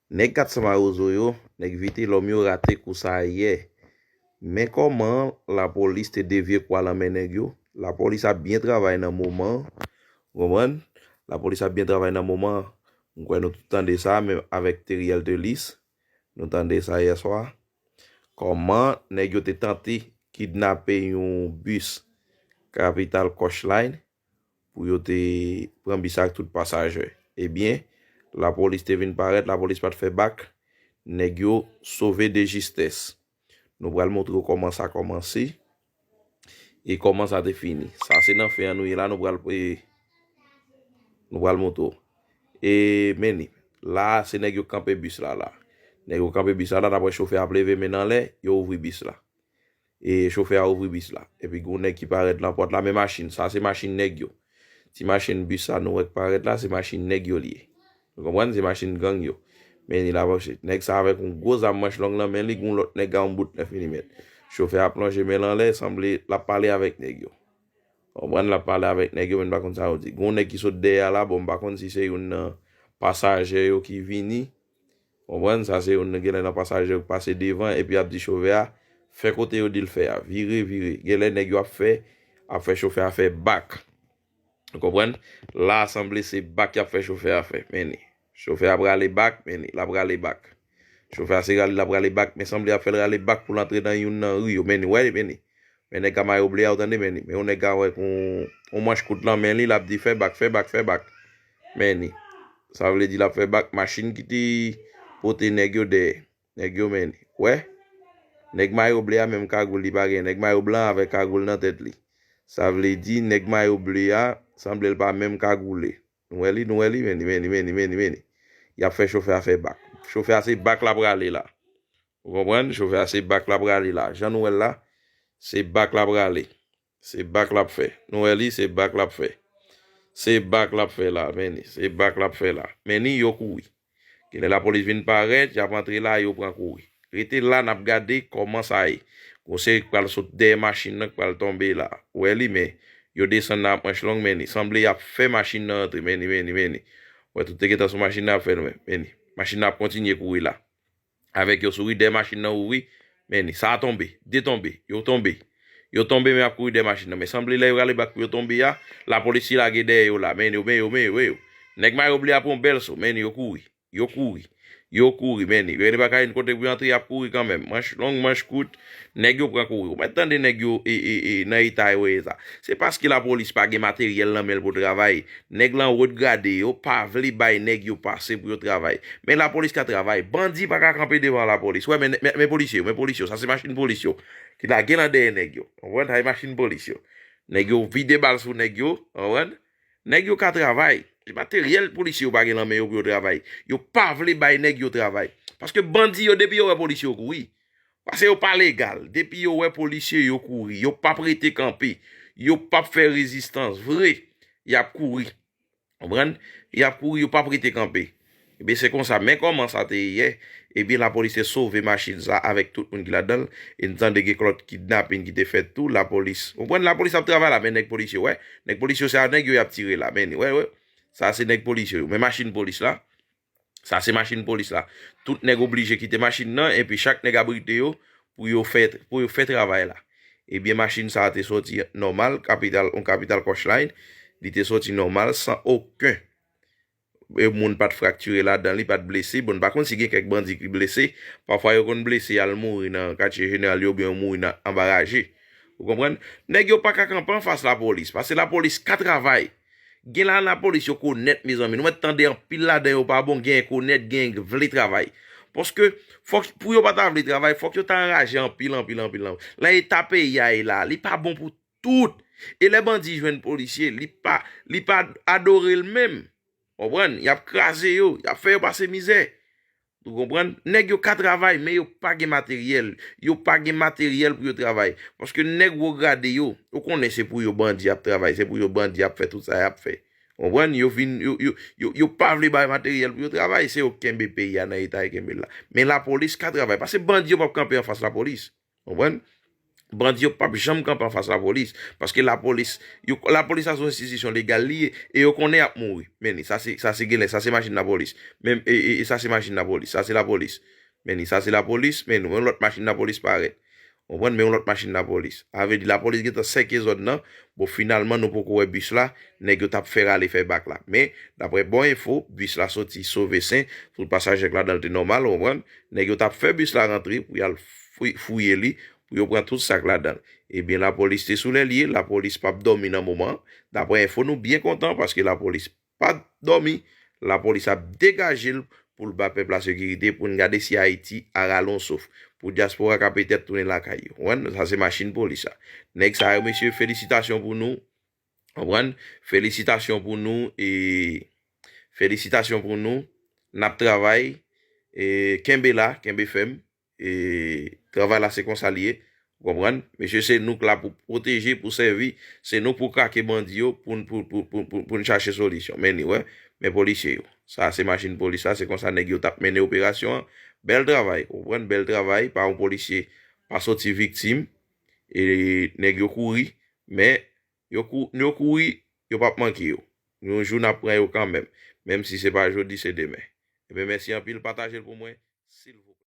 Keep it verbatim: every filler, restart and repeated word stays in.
Nèg kat san mawozo yo, nèg Vitelòm yo rate kou sa yè. Men kòman lapolis te devye kwa l nan men nèg yo. Lapolis ap byen travay nan moman an. Ou konprann? Lapolis ap byen travay nan moman an. M kwè nou tout tande sa, menm avèk Theriel Thelis. Nou tande sa yè swa. Kòman nèg yo te tante kidnape yon bis Capital Coach Line pou yo te pran bis la ak tout pasaje. Ebyen, lapolis te vin parèt, lapolis pa t fè bak, nèg yo sove de jistès. Nou pral montre w kòman sa kòmanse e kòman sa te fini. Sa se nan fen an nou ye la, nou pral, e, nou pral montre w. E, men ni, la, se nèg yo kanpe bis la, la. Nèg yo kanpe bis la, la, n ap wè chofè ap leve men l anlè, yo ouvri bis la. E chofè a ouvri bis la. Epi gen yon nèg ki parèt nan pòt la, men machin, sa se machin nèg yo. Ti machin bis sa nou wè k parèt la, se machin nèg yo li ye. Ou konprann? Se machin gang yo. Men ni la pòch. Nèg sa avèk yon gwo zam manch long nan men li, gen yon lòt nèg a yon bout nèf milimèt. Chofè a ap lonje men l anlè, sanble l ap pale avèk nèg yo. Ou konprann? L ap pale avèk nèg yo, men n pa konn sa yo di. Gen yon nèg ki sot dèyè a la, bon, m pa konn si se youn nan pasaje yo ki vini. Konprann? Sa se youn nan genlè nan pasaje yo k pase devan, epi ap di chofè a, fè kote yo di l fè a. Vire, vire. Genlè nèg yo ap fè, ap fè chofè a fè bak. Ou konprann? La, sanble se bak y ap fè chofè a fè. Men ni. Chofè a prale bak, men ni. L ap rale bak. Chofè a se rale l ap rale bak, men sanble y ap fè l rale bak pou l antre nan youn nan ri yo. Men ni, wè, men ni. Men nèg ka mayo ble a, ou tande, men ni. Men yon nèg ka wè yon, yon manch kout nan men li, l ap di, fè bak, fè bak, fè bak. Men ni. Sa vle di l ap fè bak, machin ki te pote nèg yo dèyè. Nèg yo, men ni. Wè? Nèg mayo ble a, menm kagoul li pa gen. Nèg mayo blan avèk kagoul nan tèt li. Sa vle di, nèg mayo ble a, sanble l pa menm kagoule. Nou wè li, nou wè li, men ni, men ni, men ni, men ni, men ni. Y ap fè chofè a fè bak. Chofè a se bak l ap rale la. Ou konprann? Chofè a se bak l ap rale la. Jan nou wè l la, se bak l ap rale. Se bak l ap fè. Nou wè li, se bak l ap fè. Se bak l ap fè la, men ni. Se bak l ap fè la. Men ni, yo kouri. Genlè lapolis vin parèt, y ap antre la, yo pran kouri. Rete la, n ap gade kòman sa ye. Gon seri k pral sot dèyè machin nan, k pral tonbe la. Ou wè li, men yo desann nan ap manch long, men ni. Sanble y ap fè machin nan antre, men ni, men ni, men ni. Ou wè, tout te gentan sou machin nan ap fè l, men, men ni. Machin nan ap kontinye kouri la. Avèk yo souri, dèyè machin nan ouvri, men ni. Sa a tonbe, de tonbe, yo tonbe. Yo tonbe, men y ap kouri dèyè machin nan. Men sanble lè yo rale bak pou yo tonbe a, lapolis ki lage dèyè yo la. Men yo, men yo, men yo, men yo. Nèg mayo ble a pran yon bèl so, men ni, yo kouri. Yo kouri. Yo kouri, men ni. Yo pa ka jwenn kote pou yo antre, y ap kouri kanmenm. Manch long, manch kout, nèg yo pran kouri. Ou mèt tande nèg yo e, e, e, nan eta yo ye sa. Se paske lapolis pa gen materyèl nan men l pou travay. Nèg lan wot grade, yo pa vle bay nèg yo pase pou yo travay. Men lapolis ka travay. Bandi pa ka kanpe devan lapolis. Wè, men, men, men polisye yo, men polisye yo. Sa se machin polis yo. Ki lage lan dèyè nèg yo. Konprann? Sa se machin polis yo. Nèg yo vide bal sou nèg yo. Konprann? Nèg yo ka travay. Se materyèl polisye yo pa gen lan men yo pou yo travay. Yo pa vle bay nèg yo travay. Paske bandi yo, depi yo wè polisye yo kouri. Paske yo pa legal. Depi yo wè polisye yo kouri. Yo p ap rete kanpe. Yo p ap fè rezistans vre. Y ap kouri. Konprann? Y ap kouri, yo p ap rete kanpe. Ebyen, se konsa. Men kòman sa te ye yè? Ebyen, lapolis te sove machin sa avèk tout moun ki ladan l. E n tande gen lòt kidnapin ki te fèt tou. Lapolis. Konprann? Lapolis ap travay la, men nèg polis yo, wè. Nèg polis yo, se a nèg yo y ap tire la. Men ni, wè, wè. Sa se nèg polis yo. Men machin polis la. Sa se machin polis la. Tout nèg oblije kite machin nan, epi chak nèg abrite yo pou yo fè, pou yo fè travay la. Ebyen, machin sa a te soti nòmal, kapital, yon kapital Coach Line, li te soti nòmal, san okenn e moun pa t fraktire ladan li, pa t blese. Bon, n pa konn si gen kèk bandi ki blese. Pafwa yo konn blese, y al mouri nan katye jeneral yo, oubyen yo mouri nan, anba raje. Ou konprann? Nèg yo pa ka kanpe anfas lapolis, paske lapolis ka travay. Gen la, lapolis yo konèt, mezanmi. Nou mèt tande anpil ladan yo pa bon, gen konèt, gen vle travay. Paske, fòk, pou yo pa ta vle travay, fòk yo ta anraje anpil, anpil, anpil, anpil. Lan eta peyi a ye la, li pa bon pou tout. E lè bandi jwenn polisye, li pa, li pa adore l menm. Konprann? Y ap kraze yo, y ap fè yo pase mizè. Ou konprann? Nèg yo ka travay, men yo pa gen materyèl. Yo pa gen materyèl pou yo travay. Paske nèg wo grade yo, ou konnen se pou yo bandi ap travay, se pou yo bandi ap fè tout sa y ap fè. Konprann? Yo vin, yo, yo, yo, yo pa vle bay materyèl pou yo travay, se yo k kenbe peyi a nan eta yo kenbe l la. Men lapolis ka travay, paske bandi yo p ap kanpe anfas lapolis. Konprann? Bandi yo p ap janm kanpe anfas lapolis, paske lapolis, yo, lapolis la se yon enstitisyon legal li ye, e yo konnen y ap mouri. Men ni, sa se, sa se genlè, sa se machin lapolis. Men, e, e, e sa se machin lapolis, sa se lapolis. Men ni, sa se lapolis, men nou, yon lòt machin lapolis parèt. Ou konprann, men yon lòt machin lapolis. Sa vle di lapolis gentan sèke zòn nan. Bon, finalman, nou poko wè bis la, nèg yo t ap fè rale fè bak la. Men, daprè bon enfo, bis la soti sove sen, tout pasaje k ladan l te nòmal, ou konprann. Nèg yo t ap fè bis la rantre pou y al fouy-, fouye li, pou yo pran tout sa k ladan l. Ebyen, lapolis te sou lè l ye, lapolis p ap dòmi nan moman an. Daprè enfo, nou byen kontan paske lapolis pa dòmi, lapolis ap degaje l pou l ba pèp la sekirite, pou n gade si Ayiti a rale yon souf. Pou dyaspora ka petèt tounen lakay yo. Ou konprann? Sa se machin polis la. Nèg sa yo, mesye, felisitasyon pou nou. Ou konprann? Felisitasyon pou nou e felisitasyon pou nou. N ap travay. E kenbe la, kenbe fèm. E travay la se konsa li ye. Ou konprann? Mesye, se nou k la pou pwoteje, pou sèvi. Se nou pou krake bandi yo, pou n, pou, pou, pou, pou, pou n chache solisyon. Men ni, wè. Men polisye yo. Sa se machin polis la, se konsa nèg yo t ap mennen operasyon an. Bèl travay, ou konprann? Bèl travay, pa yon polisye pa soti viktim. E nèg yo kouri, men yo kou-, yo kouri, yo p ap manke yo. Yon jou n ap pran yo kanmenm. Menm si se pa jodi, se demen. Ebyen, mèsi anpil, pataje l pou mwen, silvouplè.